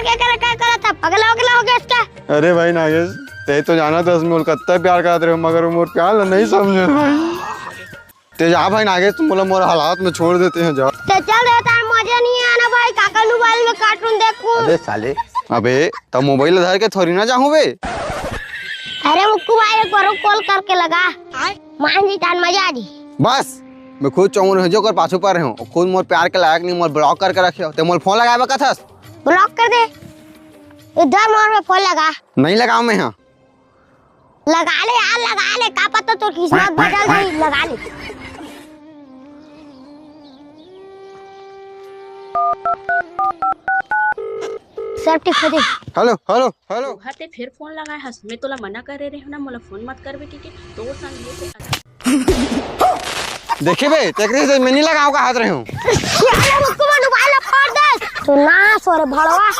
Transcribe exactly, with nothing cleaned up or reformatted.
के करे, का करत हे? पगला वगला हो गया इसका? अरे भाई नागेश, ते तो जानत हस मोला कत्ता प्यार करत रहेंव, मगर वो मोर प्यार ला नहीं समझे भाई। ते जा भाई नागेश, तैं मोला मोर हालात में छोड़ दे, ते जा। ते चल दे, तार मजा नहीं आना भाई, काकर mobile में cartoon देखूं। अबे साले। अबे, त mobile धर के थोड़ी ना जाहूं बे। अरे मुक्कू भाई, एक बार call करके लगा। मान जी, तार मजा आ जी। बस, मैं खुद चौंगन हो जो कर पाछू पर हूं। खुद मोर प्यार के लायक नहीं, मोर block करके रखे हो। ते मोर phone लगाए बा कथस? Block कर दे। इधर मोर में phone लगा। नहीं लगाऊं मैं, हां। लगा ले यार, लगा ले, का पता तोर किस्मत बदल जाही, लगा ले। सब ठीक हो जाही। Hello, hello, hello। ओहा, ते फेर phone लगाए हस, मैं तोला मना करे रहेंव ना, मोला phone मत करबे कहिके, तोर संग ये से देखे बे, तेकरे से मैं नहीं लगाऊं कहत रहेंव। अरे मुक्कू, mobile फोड़ दे। तो ना सोरे भड़वा।